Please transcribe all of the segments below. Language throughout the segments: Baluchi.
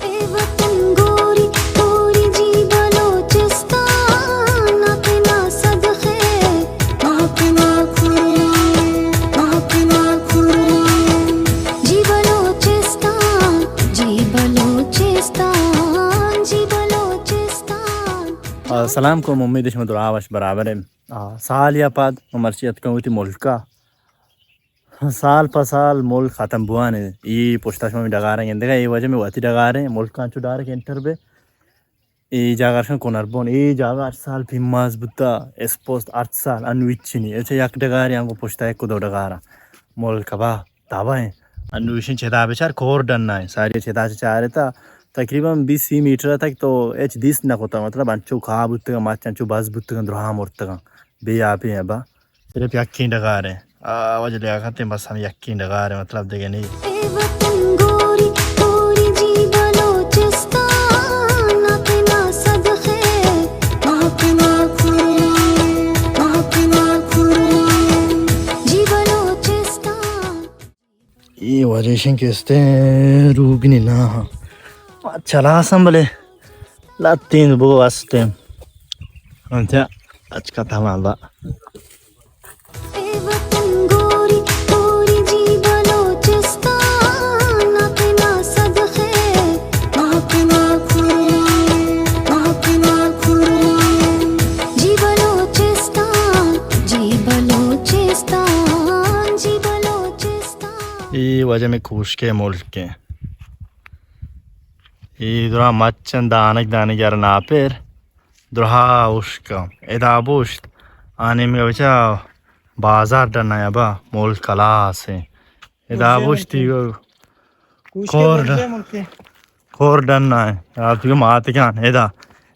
اے وطن گوری، گوری جی بلوچستان، اپنا صدقے، اپنا قربان، اپنا قربان۔ جی بلوچستان، جی بلوچستان، جی بلوچستان۔ آ، سلام کو، امید شما دراہ وش برابر ایں۔ آ، سال یا پد ما مرچی اتکاں وتی ملکا۔ سال پہ سال ملک ختم بوان ایں۔ اے پشتا شما ڈگاراں گندگا، اے واجہ مئے وتی ڈگار ایں، ملکاں چو ڈائریکٹ انٹر بے۔ اے جاگہ ارشن کنر بون، اے جاگہ ہر سال پیماز بوتا، اسپوست ہر سال، انو ہچی نی۔ اچھا یک ڈگارے آنگو پشتا یک دو ڈگاراں۔ ملک با تباہ ایں۔ انو ایشیں چدا بچار کور ڈنا ایں۔ ساری چدا چہ چارتا تقریباً بیست سی میٹر تک تو ہچ دیست نہ کتا، مطلب انچو کاہ بوتگا، مچ انچو بز بوتگا، دراہ مرتگا۔ بے آپیں ابا۔ صرف یکیں ڈگار ایں۔ آ، واجہ لیاقت ایں، بس ہم یکیں ڈگار ایں، مطلب دگہ نی۔ اے وطن گوری، گوری جی بلوچستان، اپنا صدقے، اپنا قربان، اپنا قربان۔ جی بلوچستان۔ اے واجہ ایشیں کہ استیں روگنی نا۔ چلاس ہم بلے لاتین بو استیں۔ انچا اچ ختم آبا۔ اے وطن گوری، گوری جی بلوچستان، اپنا صدقے، اپنا قربان، اپنا قربان۔ جی بلوچستان، جی بلوچستان، جی بلوچستان۔ اے واجہ مئے کوشکے ملک ایں۔ اے درا مچ ایں، دانگ دانگ یار ناپیر۔ درہا اشکاں۔ ادا بوشت، آ نیمگا بچا بازار ڈنا ابا، ملک کلاس ایں۔ ادا بوشتی گو کور ڈ-، کور ڈنا ایں۔ آپ تو ماتکان، ادا،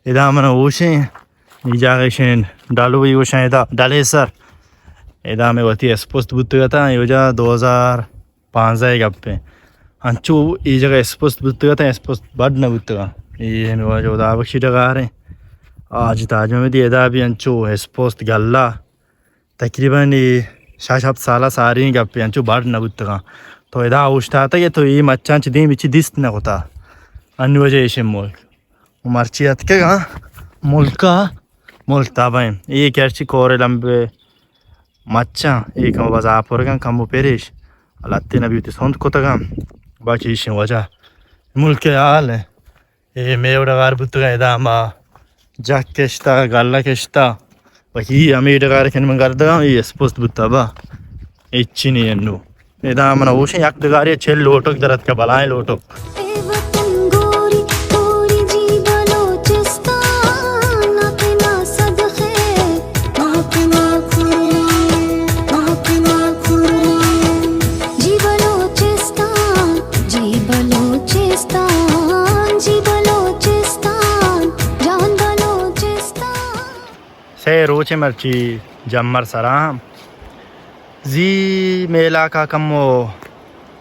ادا من ہوشیں، ای جاگہ شین، ڈالو بھی ہوشیں ادا، ڈالے سر۔ ادا مئے وتی اسپوست بوتگتا، اے وجہ دو ہزار پانزدہ ءِ گپ ایں۔ انچو اے جگہ اسپست بوتگ اتاں، اسپست بڈ نہ بوتگاں۔ اے ہمے واجہ ہدا بخشی ڈگار ایں۔ حاجی تاج محمدی ادا بھی انچو اسپست گلہ۔ تقریباً اے شش ہپت سال ءَ ساری گپ ایں، انچو بڈ نہ بوتگاں۔ تو ادا اوشتاتگ ئے تو اے مچاں چہ دیم ہچی دیست نہ کتا۔ انو وجہ ایشیں ملک۔ مرچی اتکگاں ملکا، ملک تابا ایں۔ اے کہ ہرچی کور لمبے مچاں، اے کمو بزاں آپورگاں، کمو پریش۔ لہتے نبی وتی سند کتگاں۔ باقی ایشیں وجہ ملک ءِ حال ایں۔ اے میوہ ڈگار بوتگاں، ادا ما جک کشتا، گلہ کشتا۔ باقی ہمے ڈگار کن من گردگاں، اے اسپست بوتا با۔ ہچی نی انو۔ ادا من ہوشیں یک ڈگارے چل لوٹک در اتکا، بلائیں لوٹک۔ اے وطن گوری، گوری جی بلوچستان، اپنا صدقے، اپنا قربان، اپنا قربان۔ جی بلوچستان، جی بلوچستان، جی بلوچستان، جان بلوچستان۔ سے روچے مرچی جمر سرا ہم زی مئے علاقہ کمو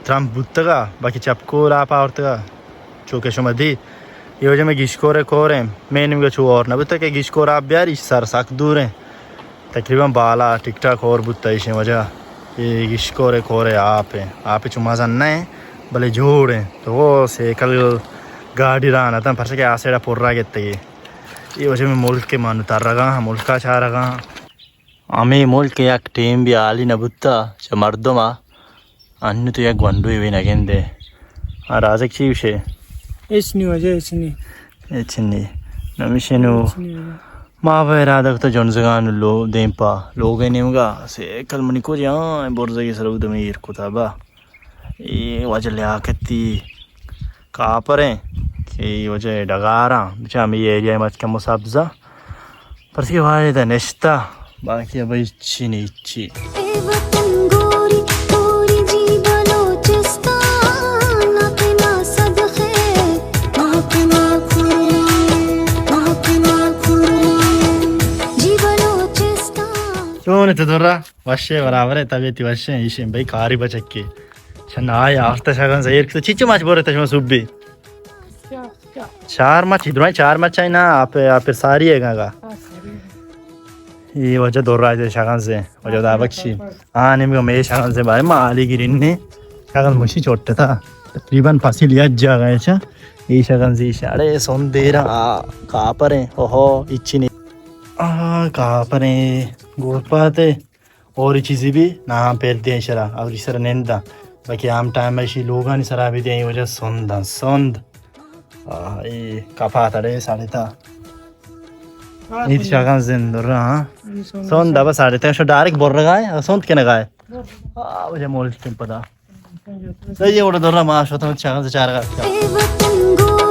ترمپ بوتگا، باقی چپکور آپ آورتگا۔ چو کہ شما دی، اے وجہ مئے گیشکور ءِ کور ایں، مئے نیمگا چو ہور نہ بوتگ کہ گیشکور آپ بیار، ایش سر سک دور ایں۔ تقریباً بالا ٹک ٹاک ہور بوتا ایشیں وجہ۔ اے گیشکور ءِ کور ءِ آپ ایں، آپ چو مزن نہ ایں، بلے جوڑ ایں۔ تو وہ سیکل گاڑی راہ نہ تاں، پرچہ کہ آ سائیڈا پورا گتگی۔ اے وجہ مئے ملک ءَ ما نوں ترگاں، ملکا چارگاں۔ ہمے ملک ءَ یک ٹیم بھی حالی نہ بوتا چہ مردم ءَ، انو تو یک گونڈوے بھی نہ گندے۔ آ رازق چی گوشے؟ ہچ نی وجہ، ہچ نی۔ ہچ نی۔ نمیشے نو ہچ نی وجہ۔ ما پہ ارادہ کتا جنزگاں لو دیم پا لوگ ءِ نیمگا سیکل منی کجا برزگی سر اودمی ایر کتا با۔ اے وجہ لیاقتی کاپر ایں کہ اے وجہ ڈگاراں، بچا ہمے ایریا مچ کمو سبزا۔ پرچہ واحد نشتہ، باقی اب ہچی نی ہچی۔ اے وطن گوری، گوری جی بلوچستان، اپنا صدقے، اپنا قربان، اپنا قربان۔ جی بلوچستان۔ چون تو درا؟ وشے برابر ایں، طبیعتی وشے، ایشیں بھائی کاری بچکے۔ چنا آیا، آفتا شگن زہیر کتو، چیچو مچ بورے تشما صبح بھی؟ چار مچ، درائیں چار مچ آئی نا، آپ، آپ ساری ہے گا۔ یہ وجہ دور راج دے شگن سے، وجہ دا بخشی۔ ہاں، نیم گا میں شگن سے بارے ما علی گرین نے، شگن مشی چھوٹے تھا۔ تقریباً فصیل یک جاگہ ہے چا۔ ایشا گنزی شاڑے سون دیرا آ، کاپریں، اوہو، اچی نہیں۔ آ، کاپریں، گورپاتے، اور چیزی بھی نہ پیر دیں شرا، اور اس طرح نندا۔ باقی عام ٹائم ایشی لوگانی سرا بھی دیں وجہ سوند، سوند۔ آ، اے کپا تڑے ساڑے تا۔ نیت شاگان زند رہا، ہاں۔ سوند دبا ساڑے تا، شو ڈائریکٹ بر رہا ہے، سوند کے نگائے۔ آ، وجہ مول ٹیم پدا۔ صحیح ہے، اوڑا دورا ما شوتم چاگان سے چار گا۔ اے وطن گوں